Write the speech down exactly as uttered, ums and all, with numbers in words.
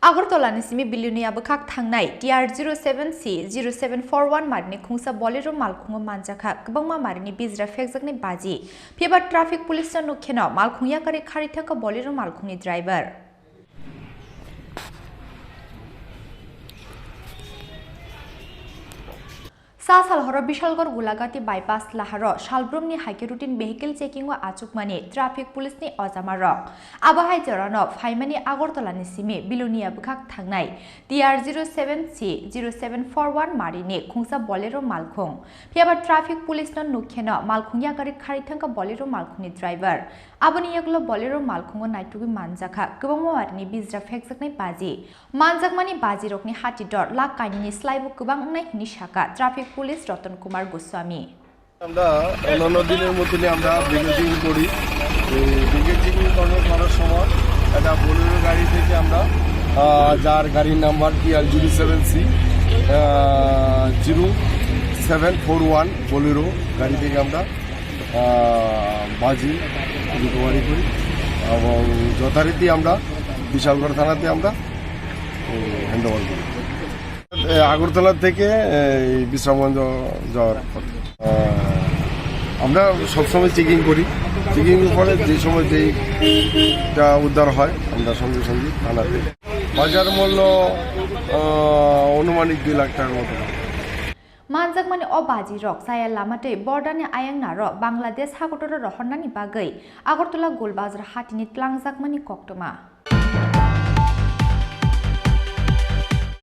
Agartala ni simi Bilonia bwkhak thangnai T R zero seven C zero seven four one marini khungsa Bolero malkhungo manjakha kwbangma marini bijra phekjaknai baji. Phiya ba traffic police no nukkheno malkhung yakarwi kharwi thangkha Bolero malkhungni driver. Sa sal horo Bishalgarh Gulagati bypass laharo salbrumni haikhe routine vehicle checking o achukmani traffic police ni ojamarok. Abo hai jorano phaimani Agartala ni simi Bilonia bwkhak thangnai T R zero seven C zero seven four one marini khungsa Bolero malkhung. Phiya ba traffic police no nukkheno malkhung yakarwi kharwi thangkha Bolero malkhungni driver. Aboni yagulo Bolero malkhungo naitugwi manjakha kwbangma marini bijra phekjaknai baji. Manjakmani bajirokni hati dor lakh kainwini slaibo kwbang wngnai hwnwi sakha traffic police Ratan Kumar Goswami. আমরা অন্যান্য দিনের মতনই আমরা ব্রিকেটিং করি। এই ব্রিকেটিং করার, করার সময় একটা বোলেরো গাড়ি থেকে আমরা, আহ, যার গাড়ির number T R zero seven C zero seven four one Bolero গাড়ি থেকে আমরা, আহ, বাজি রিকভারি করি এবং যথারীতি আমরা বিশালগড় থানাতে আমরা, উম, হ্যান্ড ওভার করি। এ, আগরতলা থেকে, এ, এই বিশ্রামগঞ্জ যাওয়ার পথে। আহ, আমরা সবসময় চেকিং করি। চেকিং এর পরে যে সময় যেইটা উদ্ধার হয়, আমরা সঙ্গে সঙ্গে থানাতে। বাজার মূল্য, আহ, আনুমানিক দুই লাখ টাকার মতো। Manjakmani o bajirok chaya lama tei border ni ayang naro Bangladesh hakotoro rohornani bagwi Agartala Golbazar hatini tlangjakmani koktwma.